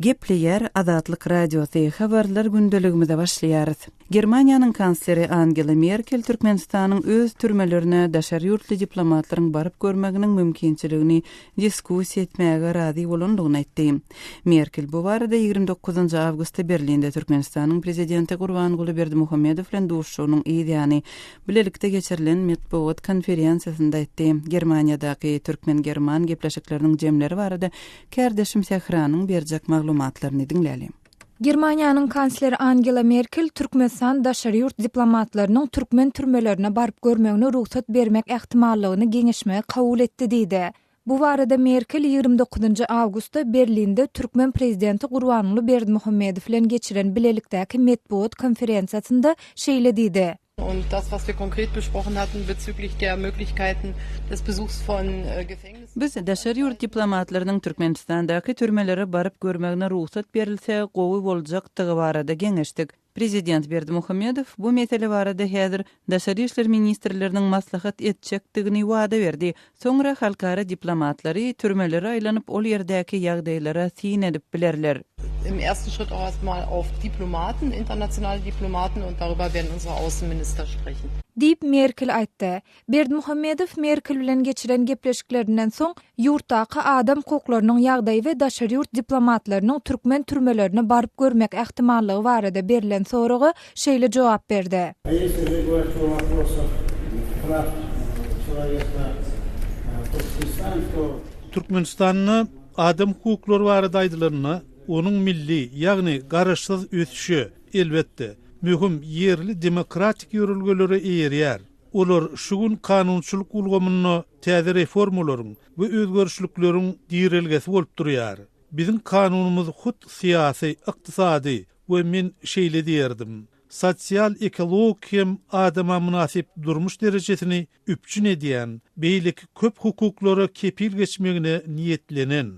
Gepleýär Azatlyk Radiosy, Habarlar gündeligimize başlaýarys. Germaniýanyň kansleri Angela Merkel Türkmenistanyň öz türmelerine daşary ýurtly diplomatlaryň baryp görmeginiň mümkinçiligini diskussiýa etmäge razy bolandygyny aýtdy. Merkel bu barada 29 awgustda Berlinde Türkmenistanyň Prezidenti Gurbanguly Berdimuhamedow bilen duşuşygynyň yz ýany bilelikde geçirilen metbugat konferensiýasynda aýtdy. Germaniýadaky türkmen-german gepleşikleriniň jemleri barada Kärdeşim Sähranyň berjek maglumatlaryny diňläliň. Germaniýanyň kansleri Angela Merkel Türkmenistan daşary ýurt diplomatlarynyň türkmen türmelerine baryp görmegine rugsat bermek ähtimallygyny geňeşmegi kabul etdi diýdi. Bu barada Merkel 29 awgustda Berlinde türkmen prezidenti Gurbanguly Berdimuhamedow bilen geçiren bilelikdäki metbugat konferensiýasynda şeýle diýdi. Und das, was wir konkret besprochen hatten bezüglich der Möglichkeiten des Besuchs von Gefängnissen. Biz daşary ýurt diplomatlarynyň Türkmenistandaky türmelere baryp görmegine rugsat berilse gowy boljakdygy barada geňeşdik. Prezident Berdimuhamedow bu mesele barada häzir daşary işler ministrleriniň maslahat etjekdigini wada berdi. Soňra halkara diplomatlary türmelere aýlanyp, ol ýerdäki ýagdaýlara syn edip bilerler. Im ersten Schritt auch erst mal auf Diplomaten, internationale Diplomaten und darüber werden unsere Außenminister sprechen. Diýip, Merkel aýtdy. Berdimuhamedow Merkel bilen geçiren gepleşiklerinden soň, ýurtdaky adam hukuklarynyň ýagdaýy we daşary ýurt diplomatlarynyň türkmen türmelerine baryp görmek ähtimallygy barada berlen soraga şeýle jogap berdi. Türkmenistanda adam hukuklary barada aýdylanda, onuň milli, ýagny garaşsyz ösüşe, elbetde, möhüm ýerli demokratik ýörelgelere eýerýär. Olar şu gün kanunçylyk ulgamynda täze reformalaryň we özgerişlikleriň girelgesi bolup durýar. Biziň kanunymyz hut syýasy, ykdysady we men şeýle diýerdim, sosial-ekologik hem adama mynasyp durmuş derejesini üpjün edýän beýleki köp hukuklara kepil geçmegine niýetlenen.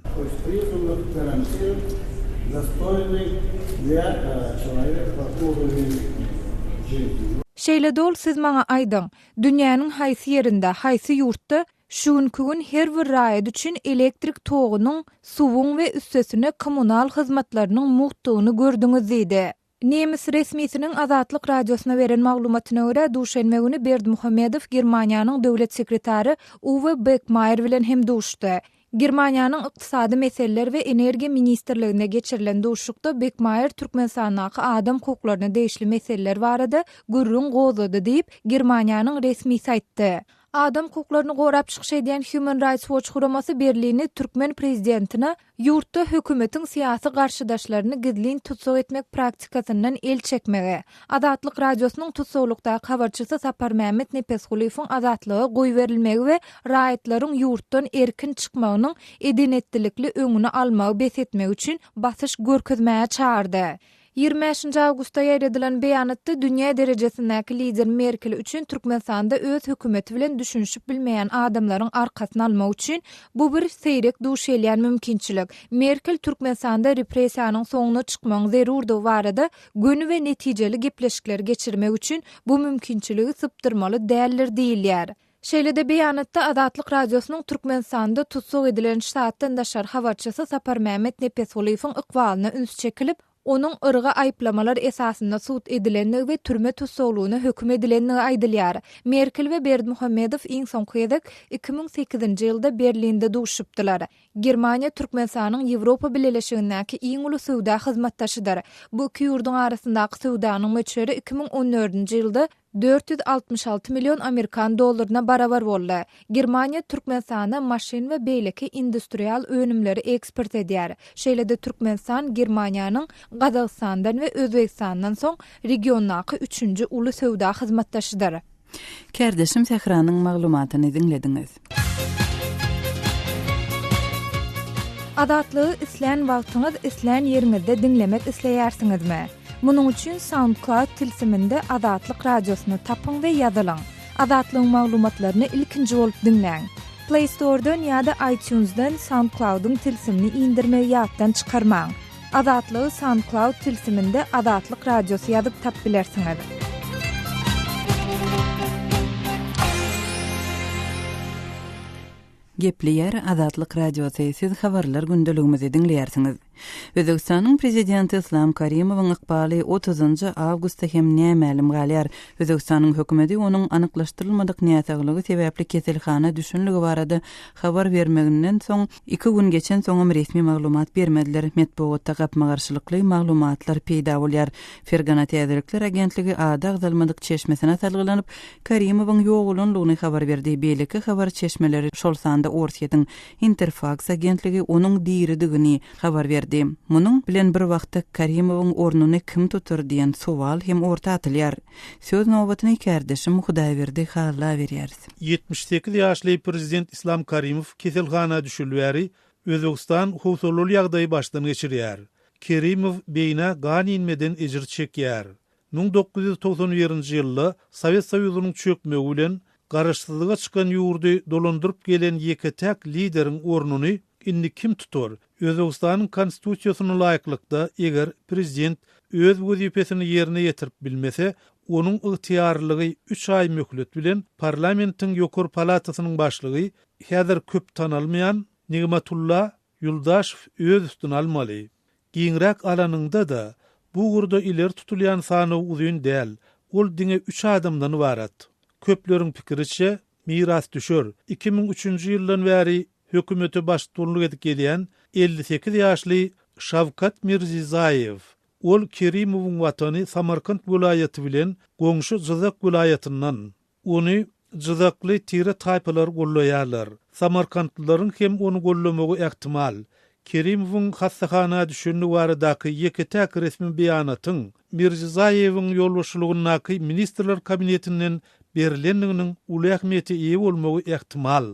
Şeýle-de ol siz maňa aýdyň, dünýäniň haýsy ýerinde, haýsy ýurtda Şu günki gün her bir raýat üçin elektrik togunyň, suwuň we üstesine kommunal hyzmatlarynyň mugtdugyny gördüňiz diýdi. Nemes resmisiniň Azatlyk Radiosyna beren maglumatyna görä, duşenbe güni Berdimuhamedow Germaniýanyň döwlet sekretary Uwe Bekmaýer bilen hem duşdy. Germaniýanyň Ykdysady meseleler we energiýa ministrliginde geçirilen duşuşykda Bekmaýer Türkmenistandaky adam hukuklaryna degişli meseleler barada gürrüň gozgady diýip, Germaniýanyň resmisi aýtdy. Adam hukuklaryny gorap çykyş edýän Human Rights Watch guramasy Berlini türkmen prezidentine ýurtda hökümetiň syýasy garşydaşlaryny gizlin tussag etmek praktikasyndan el çekmegi, Azatlyk Radiosynyň tussaglykdaky habarçysy Saparmämmet Nepesgulyýewiň azatlyga goýberilmegi we raýatlaryň ýurtdan erkin çykmagynyň eden-etdilikli öňüni almagy bes etmegi üçin basyş görkezmäge çagyrdy. 25 awgustda ýaýradylan beýanatda dünýä derejesindäki lider Merkel üçin Türkmenistanda öz hökümeti bilen düşünişip bilmeýän adamlaryň arkasyny almak üçin bu bir seýrek duş gelýän mümkinçilik. Merkel Türkmenistanda repressiýanyň soňuna çykmagyň zerurdygy barada göni we netijeli gepleşikleri geçirmek üçin bu mümkinçiligi sypdyrmaly däldir diýilýär. Şeýle-de beýanatda Azatlyk Radiosynyň Türkmenistanda tussag edilen ştatdan daşary habarçysy Saparmämmet Nepesgulyýewiň ykbalyna üns çekilip, onuň yrga aýyplamalar esasynda sud edilendigi we türme tussaglygyna höküm edilendigi aýdylýar. Merkel we Berdimuhamedow iň soňky gezek 2008-nji ýylda Berlinde duşupdylar. Germaniýa Türkmenistanyň Ýewropa Bileleşigindäki iň uly söwda hyzmatdaşydyr. Bu iki ýurduň arasyndaky söwdanyň möçberi 2014-nji ýylda 466 million amerikan dollaryna barabar boldy. Germaniýa Türkmenistana maşyn we beýleki industrial önümleri eksport edýär. Şeýle-de Türkmenistan Germaniýanyň Gazagystandan we Özbegistandan soň regiondaky üçünji uly söwda hyzmatdaşydyr. Kärdeşim Sähranyň maglumatyny diňlediňiz. Azatlygy islän wagtyňyz, islän ýeriňizde diňlemek isleýärsiňizmi? Munuň üçin SoundCloud tilsiminde Azatlyk Radiosyny tapyň we ýazylyň. Azatlygyň maglumatlaryny ilkinji bolup diňläň. Play Store-dan ýa-da iTunes-dan SoundCloud-yň tilsimini indirmegi ýatdan çykarmaň. Azatlygy SoundCloud tilsiminde Azatlyk Radiosy ýazyp tap bilersiňiz. Gepleýär Azatlyk Radiosy, siz habarlar gündeligimizi diňleýärsiňiz. Özbegistanyň Prezidenti Yslam Karimowyň ykbaly otuzynjy awgustda hem nämälim galýar. Özbegistanyň hökümeti onuň anyklaşdyrylmadyk näsaglygy sebäpli keselhana düşenligi barada habar bermeginden soň iki gün geçensoňam resmi maglumat bermediler. Metbugatda gapma-garşylykly maglumatlar peýda bolýar. Fergana täzelikler agentligi ady agzalmadyk çeşmesine salgylanyp, Karimowyň ýogalanlygyny habar berdi. Beýleki habar çeşmeleri, şol sanda Orsýetiň Interfaks agentligi onuň diridigini habar berdi. Munuň bilen bir wagtda Karimowyň ornuny kim tutar diýen sowal hem orta atylýar. Söz nobatyny kärdeşim Hudaýberdi Halla berýäris. 78 ýaşly prezident Islam Karimow keselhana düşeli bäri Özbegistan howsalaly ýagdaýy başdan geçirýär. Kerimow beýnä gan inmeden ejir çekýär. 1991-nji ýylda Sowet Soýuzynyň çökmegi bilen garaşsyzlyga çykan ýurdy dolandyryp gelen ýeke-täk lideriň ornuny indi kim tutar? Özbegistanyň Konstitusiýasyna laýyklykda, eger prezident öz wezipesini ýerine ýetirip bilmese, onuň ygtyýarlylygy üç aý möhlet bilen parlamentiň ýokary palatasynyň başlygy, häzir köp tanalmaýan Nigmatulla Ýuldaşew öz üstüne almaly. Giňräk alanyňda-da, bu ugurda ileri tutulýan sanaw uzyn däl, ol diňe üç adamdan ybarat. Köpleriň pikiriçe, mirasdüşer, 2003-nji ýyldan bäri hökümete baştutanlyk edip gelýän 58 ýaşly Şawkat Mirzizaýew. Ol Kerimowyň watany Samarkant welaýaty bilen goňşy Jyzak welaýatyndan. Ony jyzakly tire-taýpalar gollaýarlar. Samarkantlylaryň hem ony gollamagy ähtimal. Kerimowyň hassahana düşendigi baradaky ýeke-täk resmi beýanatyň Mirzizaýewiň ýolbaşçylygyndaky Ministrler Kabinetinden berlendiginiň uly ähmiýete eýe bolmagy ähtimal.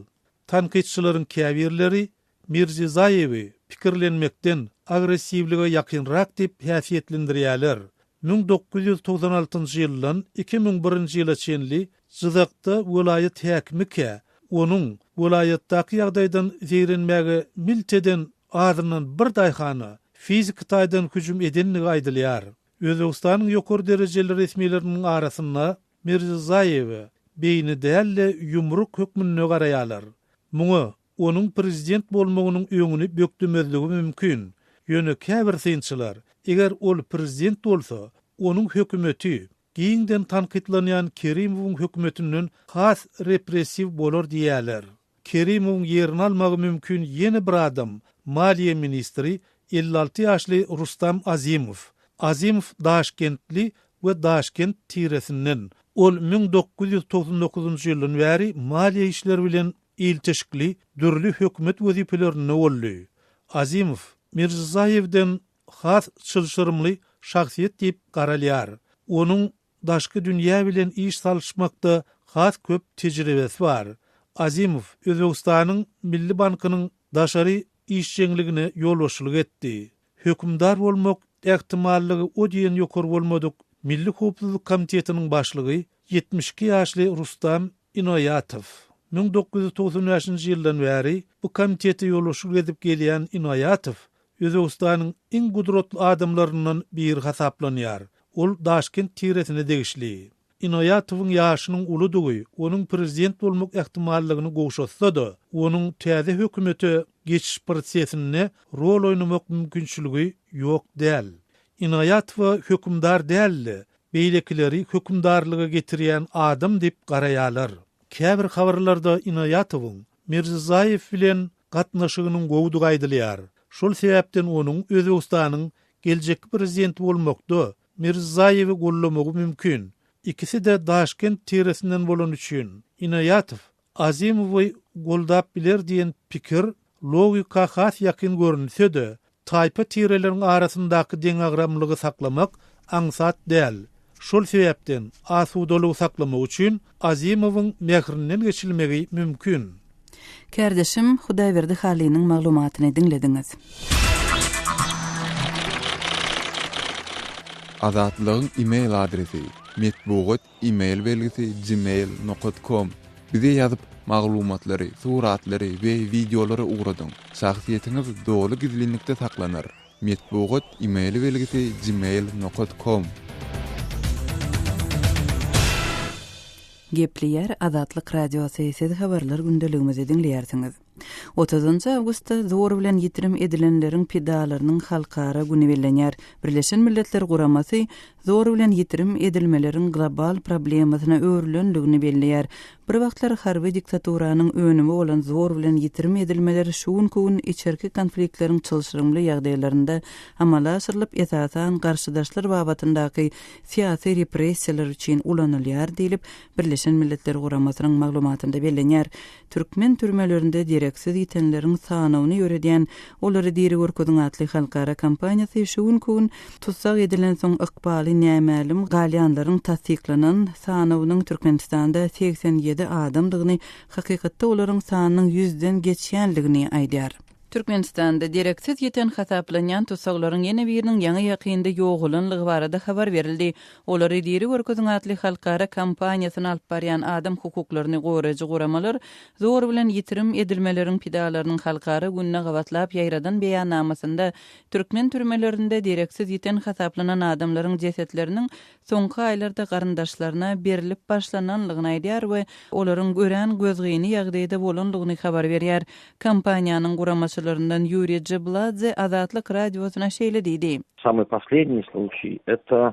Tankytçylaryň käbirleri Mirzizaýewi pikirlenmekden agressiwlige ýakynrak diýip häsiýetlendirýärler. 1996-njy ýyldan 2001-nji ýyla çenli Jyzakda welaýat häkimikä, onuň welaýatdaky ýagdaýdan zeýrenmäge milt eden azyndan bir daýhana fiziki taýdan hüjüm edendigi aýdylýar. Özbegistanyň ýokary derejeli resmileriniň arasynda Mirzizaýewe beýni däl-de ýumruk hökmünde garaýarlar. Muňa Onuň prezident bolmagynyň öňüni bökdemezligi mümkin. Ýöne käbir synçylar, eger ol prezident bolsa, onuň hökümeti giňden tankytlanýan Kerimowyň hökümetinden has repressiw bolar diýýärler. Kerimowyň ýerini almagy mümkin ýene bir adam, maliýe ministri, 56 ýaşly Rustam Azimow. Azimow daşkentli we Daşkent tiresinden. Ol 1999-njy ýyldan bäri maliýe işleri bilen ilteşikli dürli hökümet wezipelerinde boldy. Azimow Mirzizaýewden has çylşyrymly şahsyýet diýip garalýar. Onuň daşky dünýä bilen iş salyşmakda has köp tejribesi bar. Azimow Özbegistanyň Milli bankynyň daşary işjeňligine ýolbaşçylyk etdi. Hökümdar bolmak ähtimallygy o diýen ýokary bolmadyk Milli howpsuzlyk komitetiniň başlygy 72 ýaşly Rustam Inoýatow. 1995-nji ýyldan bäri bu komitete ýolbaşçylyk edip gelýän Inoýatow Özbegistanyň iň gudratly adamlaryndan biri hasaplanýar. Ol Daşkent tiresine degişli. Inoýatowyň ýaşynyň uludygy onuň prezident bolmak ähtimallygyny gowşatsa-da, onuň täze hökümete geçiş prosesinde rol oýnamak mümkinçiligi ýok däl. Inoýatowa hökümdar däl-de, beýlekileri hökümdarlyga getirýän adam diýip garaýarlar. Käbir habarlarda Inoýatowyň Mirzizaýew bilen gatnaşygynyň gowudygy aýdylýar. Şol sebäpden onuň Özbegistanyň geljekki prezidenti bolmakda Mirzizaýewi goldamagy mümkin. Ikisi-de Daşkent tiresinden bolany üçin, Inoýatow Azimowy goldap biler diýen pikir logika has ýakyn görünse-de, taýpa-tireleriň arasyndaky deňagramlygy saklamak aňsat däl. Şol sebäpden asudalygy saklamak üçin Azimowyň mährinden geçilmegi mümkin. Kärdeşim Hudaýberdi Hallynyň maglumatyny diňlediňiz. Azatlygyň e-mail adresi, metbugat e-mail belgisi gmail nokat kom. Bize ýazyp, maglumatlary, suratlary we wideolary ugradyň. Şahsyýetiňiz doly gizlinlikde saklanar. Metbugat e-mail belgisi gmail nokat kom. Gepleýär Azatlyk Radiosy, siz habarlar gündeligimizi diňleýärsiňiz. Otuzynjy awgustda zor bilen ýitirim edilenleriň pidalarynyň halkara güni bellenýär. Birleşen Milletler Guramasy zor bilen ýitirim edilmeleriň global problemasyna öwrülendigini belleýär. Bir wagtlar harby diktaturanyň önümi bolan zor bilen ýitirim edilmeler şu günki gün içerki konfliktleriň çylşyrymly ýagdaýlarynda amala aşyrylyp, esasan garşydaşlar babatyndaky syýasy repressiýalar üçin ulanylýar diýlip, Birleşen Milletler Guramasynyň maglumatynda bellenýär. Türkmen türmelerinde dereksiz ýitenleriň sanawyny ýöredýän Olary diri görkeziň atly halkara kampaniýasy şu günki gün tussag edilensoň ykbaly nämälim galýanlaryň tassyklanan sanawynyň Türkmenistanda 87 adamdygyny, hakykatda olaryň sanynyň ýüzden geçýänligini aýdýar. Türkmenistanda dereksiz ýiten hasaplanýan tussaglaryň ýene biriniň ýaňy-ýakynda ýogalanlygy barada habar berildi. Olary diri görkeziň atly halkara kampaniýasyny alyp barýan adam hukuklaryny goraýjy guramalar zor bilen ýitirim edilmeleriň pidalarynyň halkara gününe gabatlap ýaýradan beýannamasynda türkmen türmelerinde dereksiz ýiten hasaplanan adamlaryň jesetleriniň soňky aýlarda garyndaşlaryna berlip başlananlygyny aýdýar we olaryň örän gözgyny ýagdaýda bolanlygyny habar berýär. Kampaniýanyň guramaçylaryndan Ýuriý Jebladze Azatlyk Radiosyna şeýle diýdi. Samyý posledniý sluçiý eto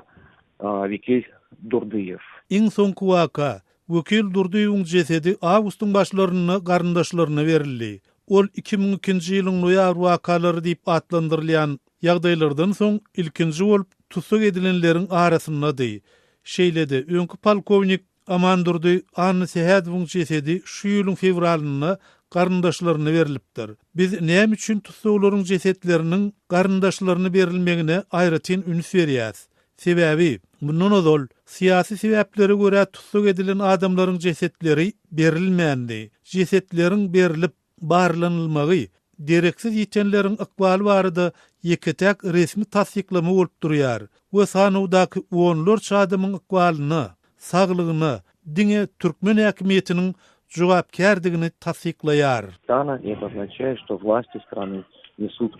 Wekil Durdyýew. Iň soňky waka, Wekil Durdyýewiň jesedi awgustyň başlarynda garyndaşlaryna berildi. Ol 2002-nji ýylyň noýabr wakalary diýip atlandyrylýan Ýagdaýlardan soň ilkinji bolup tussag edilenleriň arasyndady. Şeýle-de, öňki polkownik Amandurdy Annasähedowyň jesedi şu ýylyň fewralynda garyndaşlaryna berlipdir. Biz näme üçin tussaglaryň jesetleriniň garyndaşlaryna berilmegine aýratyn üns berýäs? Sebäbi, mundan ozal, syýasy sebäplere görä tussag edilen adamlaryň jesetleri berilmändi. Jesetleriň berlip, barlanylmagy, dereksiz ýitenleriň ykbaly barada ýeke-täk resmi tassyklama bolup durýar we sanawdaky onlarça adamyň ykbalyna, saglygyna diňe türkmen häkimiýetiniň jogapkärdigini tassyklaýar. Stana и это означает, что власти страны несут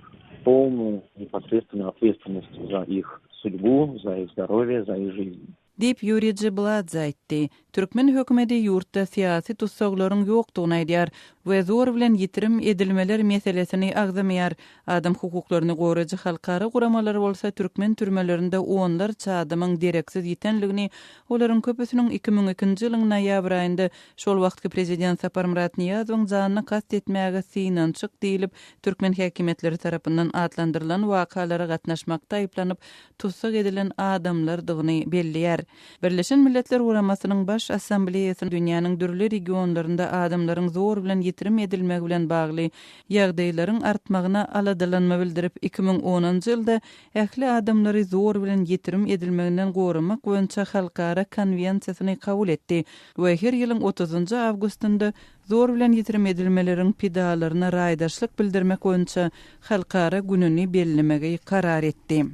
полную непосредственную ответственность за их судьбу, за их здоровье, за их жизнь. Diýip, Ýuriý Jibladze aýtdy. Türkmen hökümeti ýurtda syýasy tussaglaryň ýokdugyny aýdýar we zor bilen ýitirim edilmeler meselesini agzamaýar. Adam hukuklaryny goraýjy halkara guramalary bolsa türkmen türmelerinde onlarça adamyň dereksiz ýitenligini, olaryň köpüsiniň 2002-nji ýylyň noýabr aýynda şol wagtky prezident Saparmyrat Nyýazowyň janyna kast etmäge synanyşyk diýlip, türkmen häkimiýetleri tarapyndan atlandyrylan wakalara gatnaşmakda aýyplanyp, tussag edilen adamlardygyny belleýär. Birleşen Milletler Guramasynyň Baş Assambleýasy dünýäniň dürli regionlarynda adamlaryň zor bilen ýitirim edilmegi bilen bagly ýagdaýlaryň artmagyna aladalanma bildirip, 2010-njy ýylda Ähli adamlary zor bilen ýitirim edilmeginden goramak boýunça halkara konwensiýasyny kabul etdi we her ýylyň otuzynjy awgustynda Zor bilen ýitirim edilmeleriň pidalaryna raýdaşlyk bildirmek boýunça halkara gününi bellemegi karar etdi.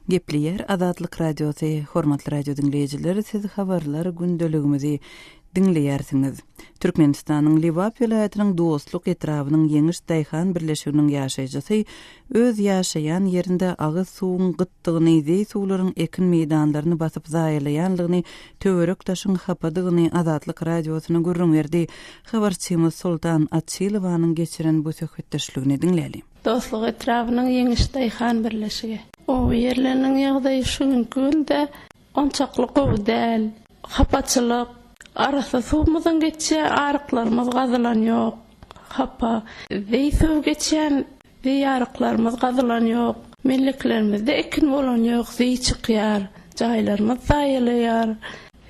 Gepleýär Azatlyk Radiosy, Hormatly radio diňleýjiler, siz habarlar gündeligimizi diňleýärsiňiz. Türkmenistanyň Lebap welaýatynyň Dostluk etrabynyň Ýeňiş daýhan birleşiginiň ýaşaýjysy öz ýaşaýan ýerinde agyz suwuň gytdygyny, zeý suwlaryň ekin meýdanlaryny basyp zaýalaýanlygyny, töwerek-daşyň hapadygyny Azatlyk Radiosyna gürrüň berdi. Habarçymyz Soltan Açylowanyň geçiren bu söhbetdeşligini diňläliň. Dostluk etrabynyň Ýeňiş daýhan birleşigi. Oba ýerleriniň ýagdaýy şu günki günde onçakly gowy däl. Hapaçylyk, arassa suwumyzyň geçýän aryklarymyz gazylan ýok, hapa. Zeý suw geçýän zeý aryklarymyz gazylan ýok. Melleklerimizde ekin bolan ýok, zeý çykýar. Jaýlarymyz zaýalaýar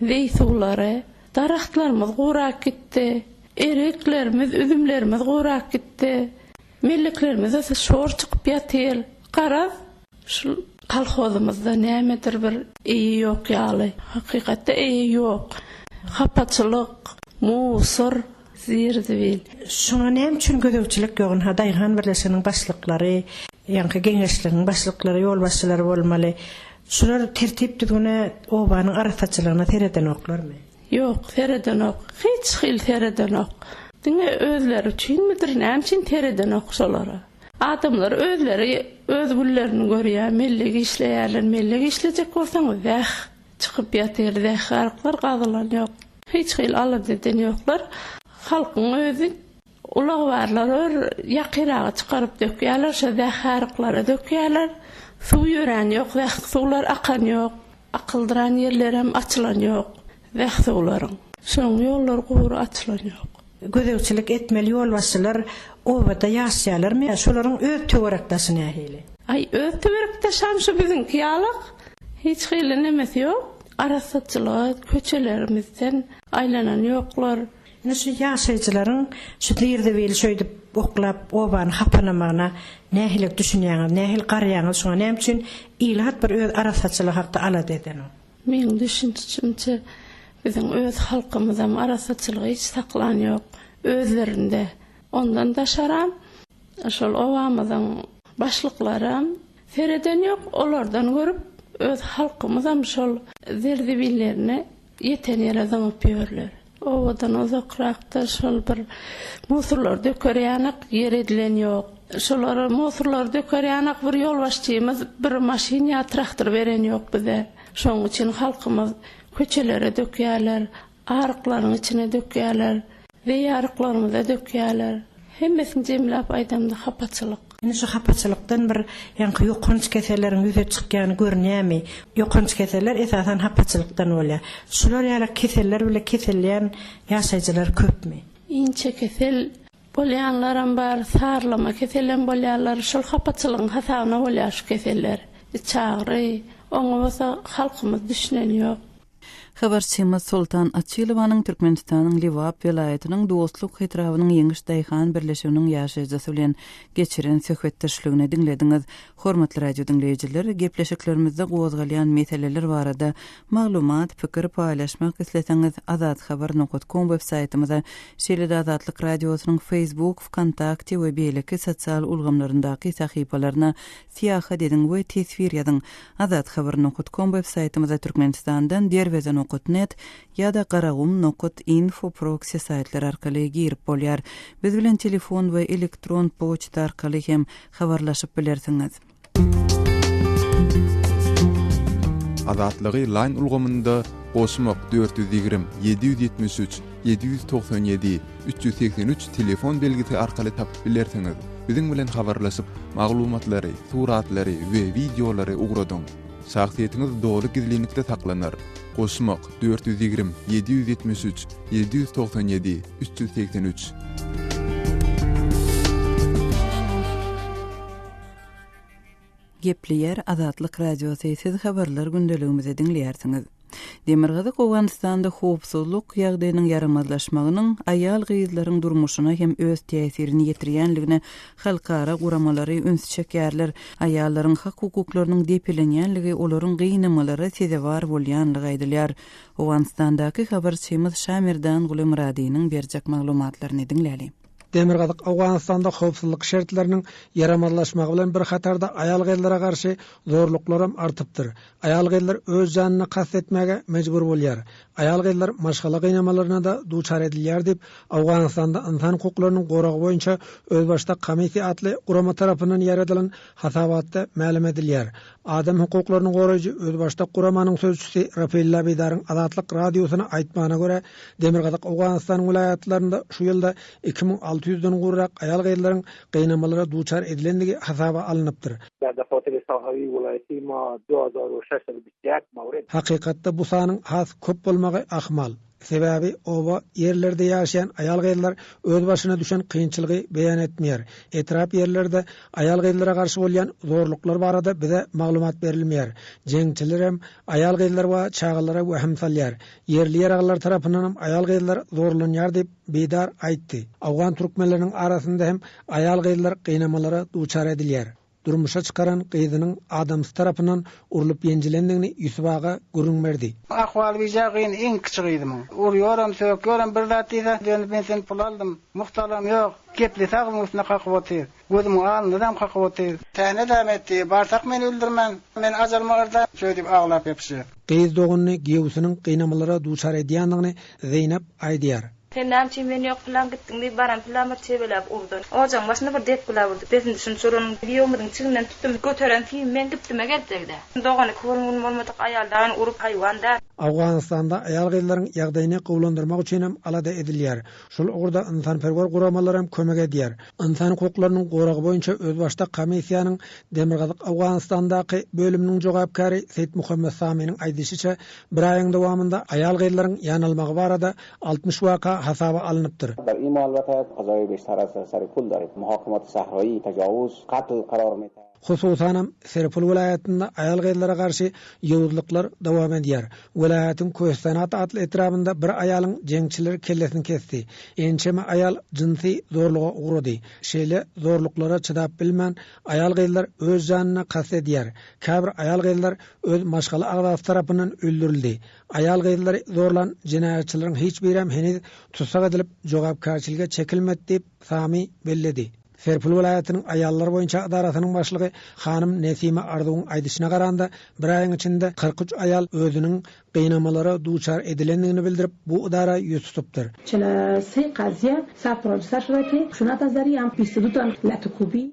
zeý suwlary. Daragtlarymyz gurap gitdi. Eriklerimiz, üzümlerimiz gurap gitdi. Melleklerimizde şor çykyp ýatyr. Garaz, Şul kolhozymyzda nämedir bir eýe ýok ýaly. Hakykatda eýe ýok. Hapaçylyk, musor, zir-zibil. Şuňa näme üçin gözegçilik ýok? Ynha, daýhan birleşiginiň başlyklary, ýaňky geňeşligiň başlyklary, ýolbaşçylary bolmaly. Şular tertip-düzgüne, obanyň arassaçylygyna seredenoklarmy? Ýok, seredenok. Hiç hili seredenok. Diňe özleri üçinmidir, näme üçin seredenok şolara. Adamlar özleri öz günlerini görýär, mellek işleýärler, mellek işlejek bolsaň zäh çykyp ýatyr, zäh aryklar gazylan ýok. Hiç hili alada eden ýoklar. Halkyň özi. Ulag barlar ör ýakyraga çykaryp dökýärler, şo zäheryklara dökýärler. Suw ýörän ýok, zäh suwlar akan ýok. Akyldyran ýerlerem açylan ýok, zäh suwlaryň. Şoň ýollary gury açylan ýok. Gözegçilik etmeli ýolbaşçylar obada ýaşaýarlarmy? Şolaryň öz töwerek-daşy nähili? Aý, öz töwerek-daşam şu biziňki ýalak. Hiç hili nemesi ýok. Arassaçylyga köçelerimizden aýlanan ýoklar. Ine şu ýaşaýjylaryň şu zir-zibili şöýdüp oklap obany hapanamagyna nähili düşünýäňiz, nähili garaýaňyz şuňa näme üçin ilat bir öz arassaçylygy hakda alada edenok? Meň düşünişimçe biziň öz halkymyzam arassaçylygy hiç saklan ýok özlerinde. Ondan daşaram şol obamyzyň başlyklaram sereden ýok olardan görüp öz halkymyzam şol zir-zibillerini Ýeten ýere zyňyp ýörler. Obadan uzakrakda şol bir musurlary döker ýanak ýer edilen ýok. Şolara musurlary döker ýanak bir ýolbaşçymyz bir maşyn ýa traktor beren ýok bize. Şonuň üçin halkymyz köçelere dökýärler, aryklaryň içine dökýärler. Zeý aryklarymyza dökýärler. Hemmesini jemläp aýdamda hapaçylyk. Indi şu hapaçylykdan bir ýaňky ýokanç keselleriň ýüze çykýany görünýärmi? Ýokanç keseller esasan hapaçylykdan bolýar. Şular ýaly keseller bile keselleýän ýaşaýjylar köpmi? Inçekesel bolýanlaram bar, sarlama keselem bolýarlar. Şol hapaçylygyň hasabyna bolýar şu keseller. Içagyry, oňa bolsa halkymyz düşüneni ýok. Habarçymyz Soltan Açylowanyň Türkmenistanyň Lebap welaýatynyň Dostluk etrabynyň Ýeňiş daýhan birleşiginiň ýaşaýjysy bilen geçiren söhbetdeşligini diňlediňiz. Hormatly radio diňleýjiler, gepleşiklerimizde gozgalýan meseleler barada maglumat, pikir paýlaşmak isleseňiz azathabar nokat kom web saýtymyza, şeýle-de Azatlyk Radiosynyň Facebook, Wkontakte we beýleki sosial ulgamlaryndaky sahypalaryna Syýahat ediň we teswir ýazyň. Azathabar nokat kom web saýtymyza Türkmenistandan Derweze nokat net ýa-da Garagum nokat info proksi saýtlary arkaly girip bolýar. Biz bilen telefon we elektron poçta arkaly hem habarlaşyp bilersiňiz. Azatlygy Line ulgamynda goşmak 420 773 797 383 telefon belgisi arkaly tapyp bilersiňiz. Biziň bilen habarlaşyp, maglumatlary, suratlary we wideolary ugradyň. Şahsyýetiňiz doly gizlinlikde saklanar. Goşmak, 420 773 797 383. Gepleýär Azatlyk Radiosy, siz habarlar gündeligimizi diňleýärsiňiz. Demirgazyk Owganystanda howpsuzlyk ýagdaýynyň ýaramazlaşmagynyň aýal-gyzlaryň durmuşyna hem öz täsirini ýetirýänligine halkara guramalary üns çekýärler. Aýallaryň hak-hukuklarynyň depelenýänligi olaryň gynamalara sezewar bolýanlygy aýdylýar. Owganystandaky habarçymyz Şamerdanguly Myradynyň berjek maglumatlaryny diňläli. Demirgazyk Owganystanda howpsuzlyk şertleriniň ýaramazlaşmagy bilen bir hatarda aýal-gyzlara garşy zorluklaram artypdyr. Aýal-gyzlar öz janyna kast etmäge mejbur bolýar. Aýal-gyzlar maşgala gynamalaryna-da duçar edilýär diýip, Owganystanda ynsan hukuklarynyň goragy boýunça özbaşdak komissiýa atly gurama tarapyndan ýaýradylan hasabatda mälim edilýär. Adam hukuklaryny goraýjy özbaşdak guramanyň sözçüsi Rafilla Bidaryň Azatlyk Radiosyna aýtmagyna görä, Demirgazyk Owganystanyň welaýatlarynda şu ýylda 2600 ýüzden gowrak aýal-gyzlaryň gynamalara duçar edilendigi hasaba alnypdyr. Hakykatda bu sanyň has köp bolmagy ahmal. Sebäbi oba ýerlerde ýaşaýan aýal-gyzlar öz başyna düşen kynçylygy beýan etmeýär. Etrap ýerlerde aýal-gyzlara garşy bolýan zorluklar barada bize maglumat berilmeýär. Jeňçilerem aýal-gyzlar we çagalara wehim salýar. Ýerli ýaraglylar tarapyndanam aýal-gyzlar zorlanýar diýip, Bidar aýtdy. Owgan türkmenleriniň arasynda hem aýal-gyzlar gynamalara duçar edilýär. Durmuşa çykaran gyzynyň adamsy tarapyndan urlup-ýenjilendigini Ýusup aga gürrüň berdi. Ahwaly bijä gyn iň kiçi gyzymyň. Urýoram, sökýoram, bir zat diýse, dönüp men seni pul aldym, mugt alam ýok, geplese agzymyň üstünde kakyp otyr. Gözümiň alnyndam kakyp otyr. Täne-däm etdi, barsak meni öldürmen, men ajalyma yrza, şöý diýip aglap ýapyşýar. Gyz doganyny giýewsiniň gynamalara duçar edýändigini Zeýnep aýdýar. Sen näme üçin men ýok pylan gitdiň diýip baran pylan bir çebeläp urdy. Ojagyň başynda bir depgiläp urdy. Desinde şuny çoranyň giýewimiziň çigninden tutdum. Göteren süýüm meň gipsime gelip degdi. Dogany kör gün bolmadyk aýal dagyn urup haýwan däl. Owganystanda aýal-gyzlaryň ýagdaýyny gowulandyrmak üçinem alada edilýär. Şol ugurda ynsanperwer guramalaram kömek edýär. Ynsan hukuklarynyň goragy boýunça özbaşdak komissiýanyň Demirgazyk Owganystandaky bölüminiň jogapkäri Seýit Muhammet Saminiň aýdyşyça, bir aýyň dowamynda aýal-gyzlaryň ýanalmagy barada 60 waka hasaba alnypdyr. Hususanam, Serpol welaýatynda aýal-gyzlara garşy ýowuzlyklar dowam edýär. Welaýatyň Köhstanat atly etrabynda bir aýalyň jeňçiler kellesini kesdi. Ençeme aýal jynsy zorluga ugrady. Şeýle zorluklara çydap bilmän, aýal-gyzlar öz janyna kast edýär. Käbir aýal-gyzlar öz maşgala agzasy tarapyndan öldürildi. Aýal-gyzlary zorlan jenaýatçylaryň hiç birem heniz tussag edilip, jogapkärçilige çekilmedi diýip, Sami belledi. Serpil welaýatynyň aýallar boýunça edarasynyň başlygy hanym Nesime Arzuwyň aýdyşyna garanda, bir aýyň içinde 43 aýal özüniň gynamalara duçar edilendigini bildirip, bu edara ýüz tutupdyr.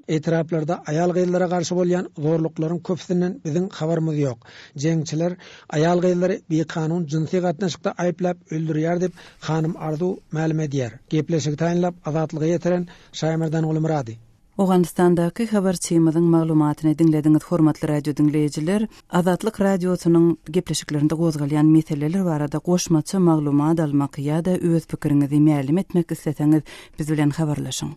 Etraplarda aýal-gyzlara garşy bolýan zorluklaryň köpüsinden biziň habarymyz ýok. Jeňçiler aýal-gyzlary bikanun jynsy gatnaşykda aýyplap öldürýär diýip, hanym Arzuw mälim edýär. Gepleşigi taýynlap, Azatlyga ýetiren Şaýmerdan Gulmyrady. Owganystandaky habarçymyzyň maglumatyny diňlediňiz, hormatly radio diňleýjiler. Azatlyk Radiosynyň gepleşiklerinde gozgalýan meseleler barada goşmaça maglumat almak ýa-da öz pikiriňizi mälim etmek isleseňiz, biz bilen habarlaşyň.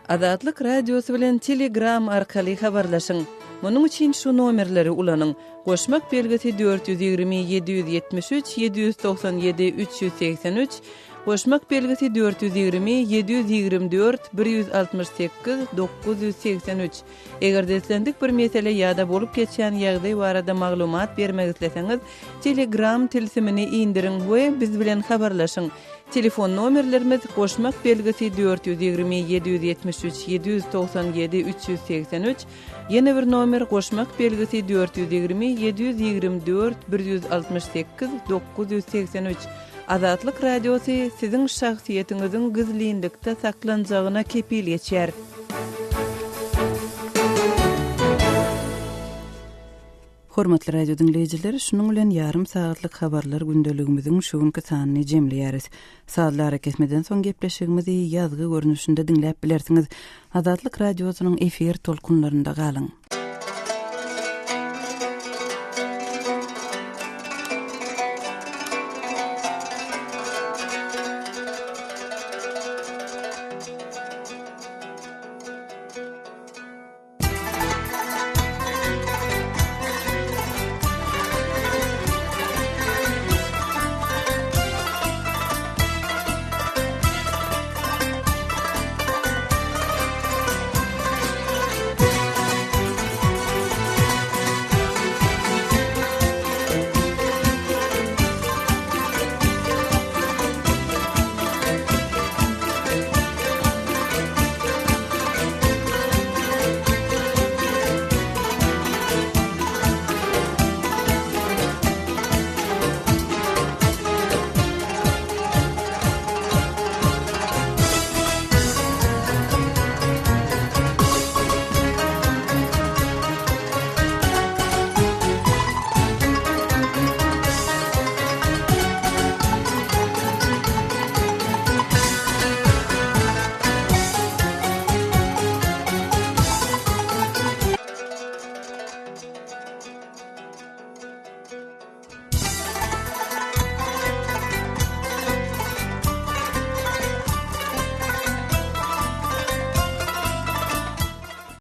Azatlyk Radiosy bilen Telegram arkaly habarlaşyň. Munuň üçin şu nomerleri ulanyň, Goşmak belgisi 420 773 797 383, Goşmak belgisi 420 724 168 983. Eger-de islendik bir mesele ýa-da bolup geçýän ýagdaý barada maglumat bermek isleseňiz, Telegram tilsimini indiriň we biz bilen habarlaşyň. Telefon nomerlerimiz, goşmak belgisi 420 773 797 383, Ýene bir nomer goşmak belgisi 420 724 168 983. Azatlyk Radiosy siziň şahsyýetiňiziň gizlinlikde saklanjagyna kepil geçýär. Hormatly radio diňleýjiler, şunuň bilen ýarym sagatlyk habarlar gündeligimiziň şu günki sanyny jemleýäris. Sazly arakesmeden soň gepleşigimizi ýazgy görnüşinde diňläp bilersiňiz. Azatlyk Radiosynyň efir tolkunlarynda galyň.